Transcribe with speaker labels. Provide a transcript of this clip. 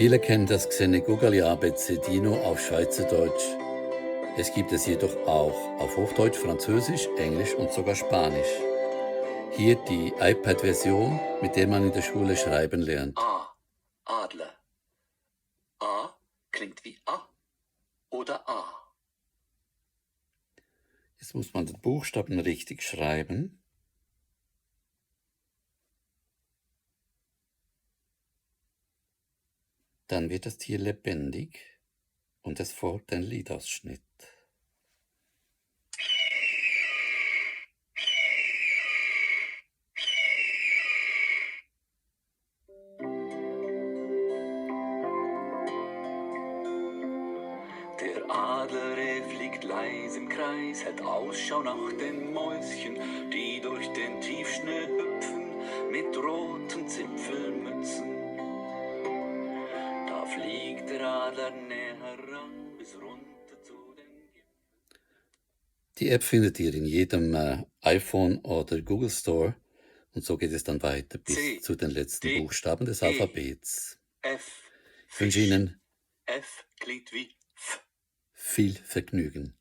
Speaker 1: Viele kennen das Xene-Guggli Abecedino auf Schweizerdeutsch. Es gibt es jedoch auch auf Hochdeutsch, Französisch, Englisch und sogar Spanisch. Hier die iPad-Version, mit der man in der Schule schreiben lernt.
Speaker 2: A. Adler. A klingt wie A oder A.
Speaker 1: Jetzt muss man den Buchstaben richtig schreiben. Dann wird das Tier lebendig und es folgt ein Liedausschnitt.
Speaker 2: Der Adler, er fliegt leis im Kreis, hält Ausschau nach den Mäuschen, die durch den Tiefschnee hüpfen mit roten Zipfelmützen. Da fliegt der Adler näher heran bis runter zu den Gipfeln.
Speaker 1: Die App findet ihr in jedem iPhone oder Google Store und so geht es dann weiter bis
Speaker 2: C,
Speaker 1: zu den letzten
Speaker 2: D,
Speaker 1: Buchstaben des
Speaker 2: E,
Speaker 1: Alphabets.
Speaker 2: F,
Speaker 1: Ich wünsche
Speaker 2: Fisch.
Speaker 1: Ihnen
Speaker 2: F klingt wie F.
Speaker 1: viel Vergnügen.